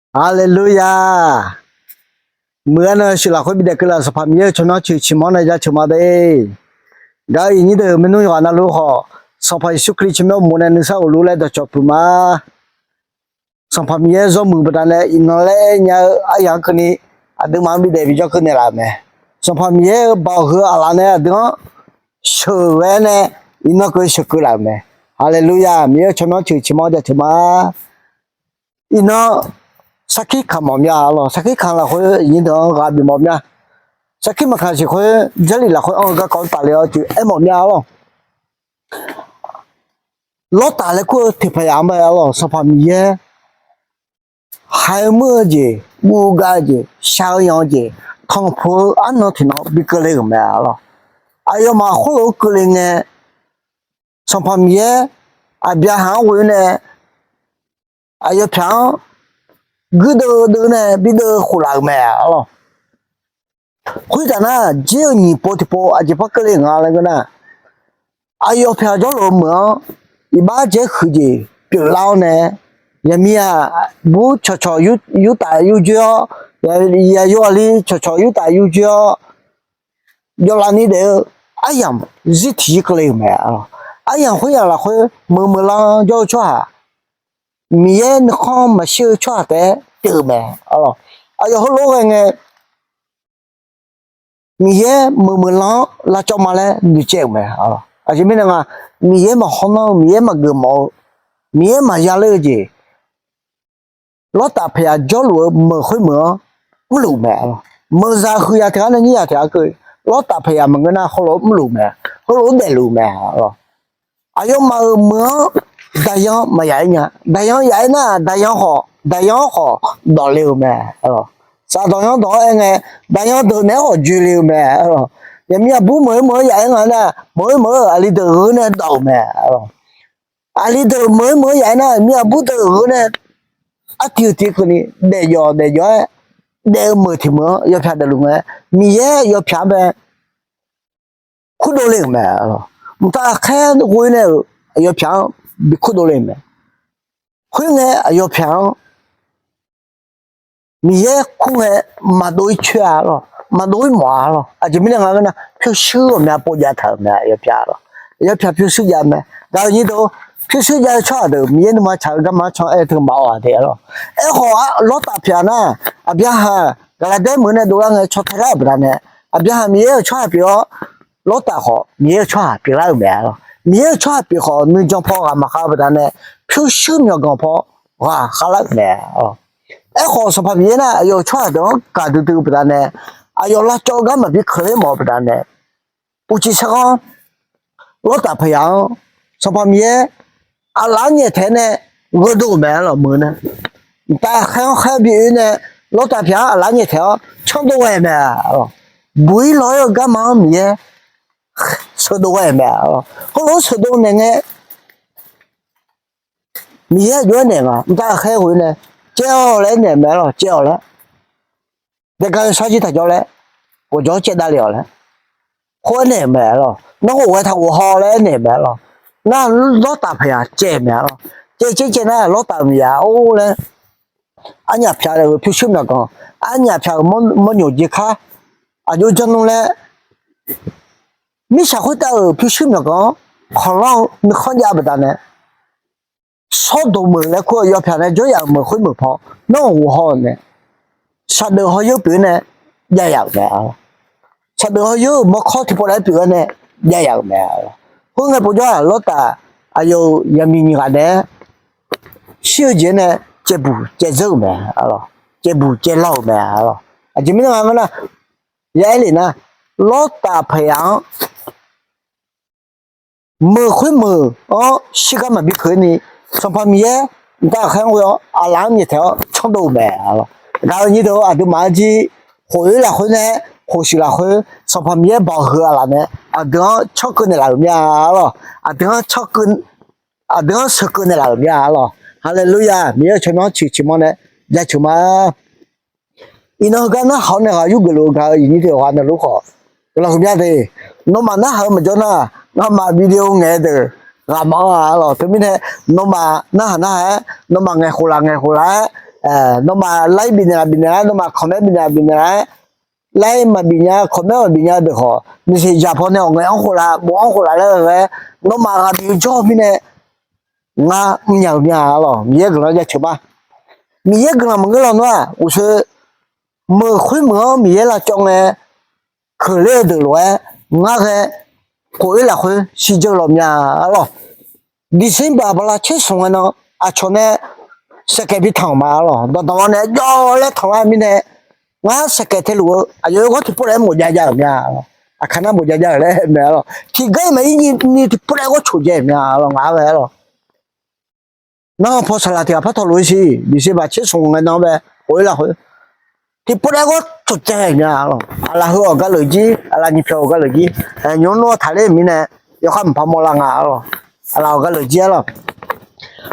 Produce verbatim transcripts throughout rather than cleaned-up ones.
Haleluya! Muiq-aer nan shuif lafkhoer bidaef keuvlaf Sanqpaq Miqyaer-euq tsawrmyanr ciq ciqmanr nae jaceuq ma de. Gaq-eu iqnyir deuq maernmr yawqghaq navluf khawf, Sanqpaq Yeqsur Kali tsawrmyanr uqmov nae nuisar ghofluf laer dawqcawq puq ma. Sanqpaq Miqyaer zawr muiq baqdanae iqnan laer nya-eu aryamq-anr keuvni aqduimaf-anr bidaef bijawr keuv naeqlaf-euq mae. Sanqpaq Miqyaer-euq baoq heu aqlaf nae aqdui-anr sheuqghae-aer nae iqnan keuv sheuqkeuv laf-euq mae. Haleluya! Miqyaer-euq tsawrmyanr ciq ciqmanr jaceuq ma. Iqnan sarkir kamq mawf mya arlawq. Sarkir kamq lafkhoer iqnyir deuq-anr ghaq bif mawf mya. Sarkir maqkamq siq khoer Jarlif lafkhoer anr-eu garkawv-anr tafle-awr cuiv aer mawf mya arlawq. Lawrtaf laer kur-eu teqpaq yaf-anr bae arlawq, Sanqpaq Miqyaer haiq-eu muir-eu jeq, guv gav-eu jeq, shaq-eu yanq-eu jeq, tanqpuq-eu arnan tiqnan bi keuvle-euq mae arlawq. Aqyawfmaf khoerlof-aer keuvle ngae, Sanqpaq Miqyaer Aqbyaqhaq-anr ghoe-awr nae aqyawf pyaq-anr guirdeuv deuv nae bideuv khof laf-euq mae arlawq. Khoertaf nar, dzer-eu nyiq pov tiqpov aqjeq par keuvle nga laer ngeur nar, aqyawf pyaq jawrluf-eu meuq-anr iqbax dzaer huiq jeq pyeuflar-awr nae, yaqmiq aqbur cawqcawq yurtaf yurdzoer-awr, yaqyo aqli cawqcawq yurtaf yurdzoer-awr, jawvlaf ni daef-eu aryamq zir tiqzir keuvle-euq mae. Aryamq khoeryamq lafkhoer meuq meuq lan jawr-eu tsawrhaq, Miqyaer nuikhanr maqshir-eu tsawrhaq taef-aer pyeuf-eu mae. Aqyawf heulof-aer ghae ngae, Miqyaer meuq meuq lan-anr lavcawv ma laer noeqcaev-euq mae. Aqjeq mirnae nga, Miqyaer maqkhawr nanr-eu, Miqyaer maqgeuf mawf-eu, Miqyaer maqya ler-eu jeq, Lawrtaf paeqyaq jawrluf-eu meuq khoermeuq-anr mrluf mae. Meuqzaq huiqyaq tiq ghaq nae nyir yaq tiq ghaq keuv, Lawrtaf paeqyaq maqngeur nar heulof-aer mrluf mae, heulof-aer daefluf mae. Aqyawfmaf-euq meuq-anr daqyan maqyaf-aer nya. Daqyan yaf-aer nar, daqyan khawf, daqyan-anr khawf dawq le-euq mae. Saqdawq yanr dawq-anr aer ngae, daqyan deuq naeq-aer khawf joe le-euq mae. Yaqmiq aqbur meuq-oer meuq-eu yaf-aer nga nar, meuq-oer meuq-eu aqli deuq gheur nae dawq-euq mae. Aqli deuq meuq-oer meuq-eu yaf-aer nar, yaqmiq aqbur deuq gheur nae artiv tiv keuvni daefjawf daefjawf-aer daef-eu meuq tiq meuq-anr yawpyaq daefluf ngae, Miqyaer yawpyaq-anr bae kurdov le-euq mae. Mqtav ghaqkhaer ghoe nae-euq aqyawf pyaq-anr bi kurdov le-euq mae. Khoerngae aqyawf pyaq-anr Miqyaer kur ngae maqdov-ir coer-a lawq, maqdov-ir mawf-a lawq. Aqjeq mirnae nga ngeur nar, pyurshuir ghawqmya pov jav taq-euq mae. Aqyawf pyaq lawq, aqyawf pyaq pyurshuir jav mae. Gaq-eu nyir deuq, pyurshuir jav-eu tsawrhaq deuq Miqyaer nuima tsaq-eu garma-anr can aer-eu teu maqawq-a de lawq. Aerkhawf, Lawrtaf pyaq nar, Aqbyaqhaq Gaqlaqdaer meuq nae dovlar ngae caw tae lar-euq baqdanae, Aqbyaqhaq Miqyaer-euq tsawrhaq pyeuf-awr, Lawrtaf khawf Miqyaer-euq tsawrhaq pyeuflar-euq mae. Miqyaer-euq tsawrhaq pyeuf khawf nuijan paw ghaq maqkhav-eu baqdanae, pyurshuir myawqganq paw ghaq khavlar-euq mae. Aerkhawf, Sanqpaq Miqyaer nar, aqyawf-euq tsawrhaq deuq-anr gaqdui dui-eu baqdanae, aqyawf lavcawv gar maqbi keuvler mawf-eu baqdanae, uqcif sarkhanr Lawrtaf paeqyaq-anr Sanqpaq Miqyaer aqlaf-anr nyaeftaeq nae gheudov-euq mae lawq. Meuq nae mqtav khaer-anr khaer bi oe nae Lawrtaf pyaq-anr aqlaf-anr nyaeftaeq-awr canrdov ghae mae lawq. Buq-ir law-aer-eu garma-anr Miqyaer sheuqdov ghae mae lawq. Heulof-aer sheuqdov naeq ngae, Miqyaer aqjox-aer naeq nga, mqtav khaer ghoe nae, caev-awq laer aernaeq-euq mae lawq. Caev-awq laer, daeqga-eu sarjir taqjawr laer, ghawqjawq-anr caev davle-awq laer, khoer aernaeq-euq mae lawq. Nawr ghof ghae taq ghof haw laer aernaeq-euq mae lawq. Nar, Lawrtaf paeqyaq caev mae lawq. Caev caev caev nar, Lawrtaf-euq miqyaq or laer, arnyaf pyaq-euq pyurshuir myawqganq, arnyaf pyaq-euq mawrnyoq jeq kar, aqjox janr nmr laer, mirtsaq khoertav-euq pyurshuir myawqganq-anr khanqlanr-eu nuikhanr jav baqdanae, Sawrdoq meuq laer kur-eu yawpyaq nae jawryaf-euq meuq khoer meuq paw nawr-euq ghof haw-euq mae. Saqdeuf hawyoer pyeuf-aer nae jav yaf-euq mae. Saqdeuf hawyoer-euq mawrkawr tiqpov laer pyeuf-aer nae jav yaf-euq mae. Khoerngae povjawr-aq, Lawrtaf aqyawf-euq yaqmiq nyiq ghaq naeq-aer shir-eu jeq-anr nae caevbuq caevzeur-euq mae. Caevbuq caevlawr-euq mae. Aqjeq mirnae nga ngeur nar, ya aer lef nar, Lawrtaf paeqyaq-anr meuq khoermeuq-anr shirgar maqbi keuq-ir ni, Sanqpaq Miqyaer mqtav ghaqkhaer-anr ghoe-awr aqlaf-anr nyaeftaeq-awr canrdov-eu mae. Gaq-eu nyir deuq, aqduimaf arjir khof-oer lafkhoer nae, khof shuif lafkhoer Sanqpaq Miqyaer baoq heu aqlaf nae aqdui-anr canrkeuv naeqlaf-euq mir-a lawq. Aqdui-anr canrkeuv, aqdui-anr sheuqkeuv naeqlaf-euq mir-a lawq. Haleluya! Miqyaer-euq tsawrmyanr ciq ciqmanr nae jaceuq ma. Iqnan heugar narhaq-awr nae ghaq yurgeuf luf-eu gaq-eu iqnyir deuq yawqghaq navluf khawf, guiqlanq huiqmya de. Nawmaf narhaq-eu maqjawr nar, ngamaf video ngaeq-eu deuq ghaq maqanr-a lawq. Teumirnae, nawmaf narhaq narhaq-aer, nawmaf ngaeqkhof laf ngaeqkhof laf-aer, Nawmaf like bifnaeq-aq bifnaeq-aer, nawmaf comment bifnaeq-aq bifnaeq-aer, like maqbif nya, comment maqbif nya-eu deuq khawf, miqsiq dzaq paw nae awq ngaeq-anr khof laf, bof-anr khof laf laer-eu ghae, nawmaf ghaq bif-eu jawr-eu mirnae, ngar mrnya-eu mya-a lawq. Miqyaer guiqlanq jaceuq ma. Miqyaer guiqlanq maqngeur lawnmr-aq, uqshoe meuq khoermeuq-anr Miqyaer lavcawv ngae, keuqler-eu deuq lof-aer ngar ghae, khof-ir lafkhoer shirdzeur lawq mya-a lawq. December bala tser smq ngae nan, aqcawq nae saeqkaeq bi tanq ma-a lawq. Dawqdawq-anr nae jawr laer tanqlar mirnae, ngar saeqkaeq taeluf-eu aqyawf-aer ghawr tiqpov laer mawfjav jav-euq mya-a lawq. Aqkar nar mawfjav jav-euq laer mae-a lawq. Tiqgar-iq maqir ni tiqpov laer ghawr coqdzae-euq mya-a lawq, ngaq-anr ghae-a lawq. Nar paw saqlaq tiq ghaq par tawq lof-ir siq, December tser smq ngae nan bae, khof-ir lafkhoer tiqpov laer ghawr coqdzae-euq mya-a lawq. Aqlaf heu-awq galeuf jir, aqlaf nyiq pyawq-awq galeuf jir, nymq-mr nawr taqler-euq mirnae, yawkhav mqpar mawrlar nga-a lawq. Aqlaf-awq galeuf jir-a lawq.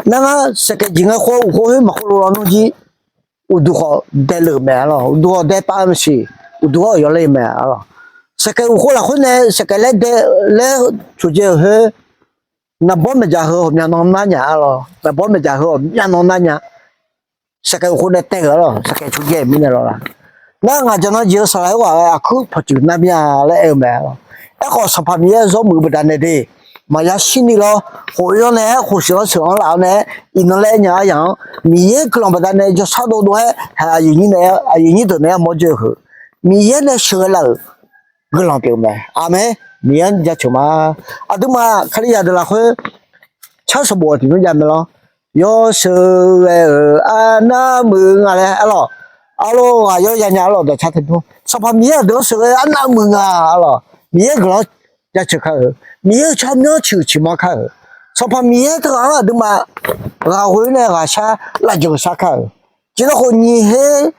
Nar ngar saeqkaeq jeq ngae khoer uqkhov khoer maqkhov lo lawnmr jir, uqduq khawf daeleuf mae-a lawq. Uqduq khawf daepav-eu maqsiq, uqduq-anr-euq yawler mae-a lawq. Saeqkaeq uqkhov lafkhoer nae saeqkaeq laer dae laer coqdzae-euq khoer, naqbawr maeqdzaq heu-awq myavnan nar nya-a lawq. Naqbawr maeqdzaq heu-awq myavnan nar nya. Saeqkaeq uqkhov nae tae-euq-a lawq, saeqkaeq coqdzae-euq mirnae lawq la. Nar ngaq jaqnan jeq-eu saqlaq-aer ghaq-aer aqkuir pawqtsuif nar mir-a laer aer-eu mae-a lawq. Aerkhawf Sanqpaq Miqyaer-eu zawr muiq-eu baqdanae de, maqya shirni lawr, khof-ir-awr nae-aer khof sheuq-anr sheuq-anr laf-awr nae-aer, iqnan laer aer nya aryaq-anr Miqyaer guiqlanq baqdanae jawrshar dovdov-aer, aqyuif nyir deuq naeq-aer mawr dzeur-eu heu, Miqyaer nae sheuqghae laf-euq guiqlanq pyeuf-eu mae. Aqmeq. Miqyaer jaceuq ma. Aqduimaf Kalizaq deuq lafkhoer car sanqbof-awq tiq nymr jav mae lawr. Yawsheuq ghae-euq arnavmuiq nga laer-a lawq. Arlawr ghaq yawr ya nya-a lawq, dawqcar tae nymr Sanqpaq Miqyaer aqdui-anr sheuqghae-eu arnavmuiq nga-a lawq. Miqyaer guiqlanq-anr jaceuq kar-euq, Miqyaer-euq tsawrmyanr ciqhuiq ciqmanr kar-euq, Sanqpaq Miqyaer teughaq-anr aqduimaf ghaq ghoe-ir nae ghaqshar lavjeuq shar kar-euq, tiqdawr khof nyiq her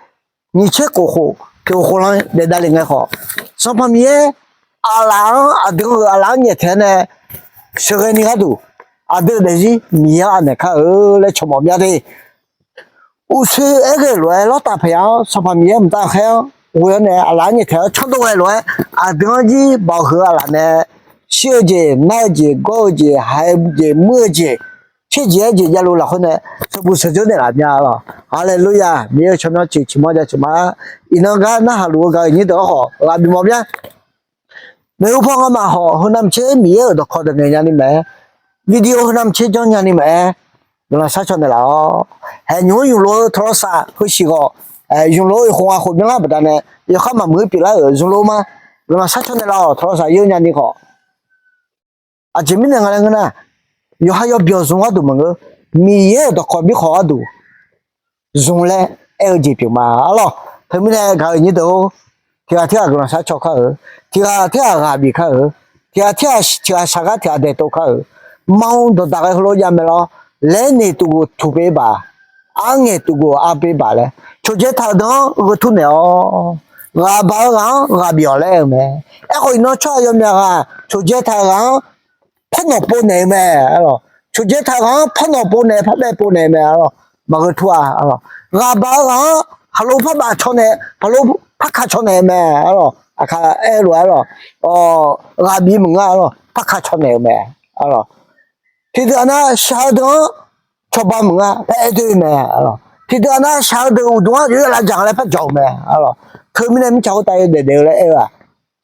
nyiq tser khof khof, tiq khof khof lan daef davle ngae khawf, Sanqpaq Miqyaer aqlaf-anr aqdui-anr-euq aqlaf-anr nyaeftaeq-awr nae sheuqghae ni gharduq, aqdui-euq daefzir Miqyaer-anr anaeq kar-eu laer cawq mawf mya de. Uqshoe aer ghae lof-aer lawrtaf paqya-anr Sanqpaq Miqyaer mqtav khaer-anr ghoe-awr nae aqlaf-anr nyaeftaeq-awr canrdov ghae lof-aer, aqdui-anr jir baoq huiq-eu aqlaf nae shir-eu jeq, nar-eu jeq, gawr-eu jeq, haiq-eu jeq, muir-eu jeq, tserjeq-aer jeq javluf lafkhoer nae sheuqbuq sheuqdzeur naeqlaf mya-a lawq. Haleluya! Miqyaer-euq tsawrmyanr ciqhuiq ciqmanr jaceuq ma. Iqnan gar narhaq luf-eu gaq-euq nyir deuq-anr khawf ghaq bimawr mya. Maeqhu paw ngamaf khawf heunav maqtser Miqyaer-euq dawqkawq deuq ngaeq nyani mae. Video heunav maqtser janr nyani mae. Guiqlanq sharcaw naeqlaf-awq. Haeq nymq-mr ymq lof-eu tawqlawrsaq heusiq ghawq, ymq lof-eu khof nga khof byanlar baqdanae yawkhar maqmuiq-ir pyeuflar-euq zmq lof ma. Guiqlanq sharcaw naeqlaf-awq, tawqlawrsaq yeur nyani khawf. Aqjeq mirnae nga laer ngeur nar, yawqha yawbyawq zmq gharduq maqngeur, Miqyaer-euq dawqkawq mirkhanq gharduq zmq laer aer-eu jeq pyeuf ma-a lawq. Teumirnae gaq-euq nyir deuq-or, tiq ghaq tirghaq guiqlanq sharcaw kar-euq, tiq ghaq tirghaq ghaq bif kar-euq, tiq ghaq tirghaq tiq ghaq shaq gar tiq ghaq daeqtov kar-euq, manr dawqdaq ghae heulof jav mae lawr, laer naeq tuqguq tuq pyeuf baq, ar ngaeq tuqguq ar pyeuf baq laer, coqdzae taq-euq deuq-anr gheu tur naeq-awq. Ghaq baq-eu ghaq-anr ghaq bif-awq laer aer-eu mae. Aerkhawf iqnan tsawrhaq yawmyaq ghaq coqdzae taq-euq ghaq-anr parnawq pov naeq-eu mae-a lawq. Coqdzae taq-euq ghaq-anr parnawq pov naeq-eu, parbaev pov naeq-eu mae-a lawq. Maqgheu tur-a lawq. Ghaq baq-eu ghaq-anr khaqlo parbav caw naeq, khaqlo parka caw naeq-eu mae-a lawq. Aqkaq aer-eu lof-aer lawq, ghaq bif maqngeur-a lawq, parka caw naeq-eu mae-a lawq. Tiqdeuq aqnav shaq-eu deuq-anr cawba maqngeur-a, par aer doe-eu mae-a lawq. Tiqdeuq aqnav shaq-eu deuq uqduq-anr yawqyawf lavdzaq nga laer par dzawq-eu mae-a lawq. Teumirnae mirtsaq khoertav yawdaef daef-eu laer aer-eu-aq,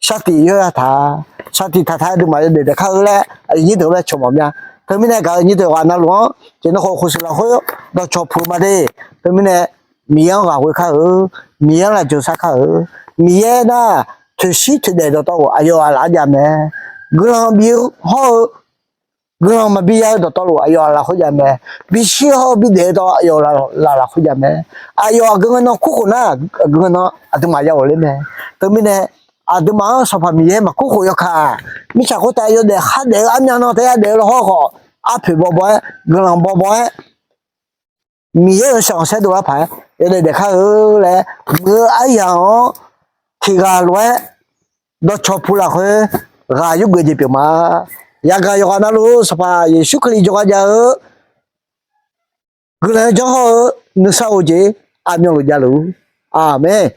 shartiq yawr ya taq, shartiq taqtaq aqduimaf yawdaef daef kar-eu laer aqyuif nyir deuq-anr bae cawq mawf mya. Teumirnae gaq-euq nyir deuq ghaq navluf-anr jeq nawr khawf khoeqshuif lafkhoer dawqcawq puq ma de. Teumirnae Miqyaer-anr ghaq ghoe kar-eu, Miqyaer-anr lafjeuq shar kar-eu, Miqyaer nar toeqshir toeqdaef dawqtawvluf aqyawf aqlaf-anr jav mae. Guiqlanq bif hawr-eu, guiqlanq maqbi ya-eu dawqtawvluf aqyawf aqlaf khoer jav mae. Bishir hawr-eu bidaef-eu dawq aqyawf laf lafkhoer jav mae. Aqyawf aqgeu ngae nan kurkhof nar, aqgeu ngae nan aqduimaf ya ghofler mae. Teumirnae aqduimaf-anr Sanqpaq Miqyaer maqkurkhof yawkaq, mirtsaq khoertav yawdaef khardaef-eu armyav nan taef yadaef-eu lawhawr khawf, arpoeq bawbaw-aer, guiqlanq bawbaw-aer, Miqyaer-euq shaqkhanq saerdov lar paq-aer yawdaef daef kar-eu laer muiq-eu aryaq-anr tiq ghaq lof-aer dawqcawq puq lafkhoer ghaq yurgeuf jeq pyeuf ma. Yagaq yawqghaq navluf Sanqpaq Yeqsur Kali jawrgar jav-eu guiqlanq-aer janr hawr-eu nuisar of-eu jeq aqmyanluf javluf. Aqmeq.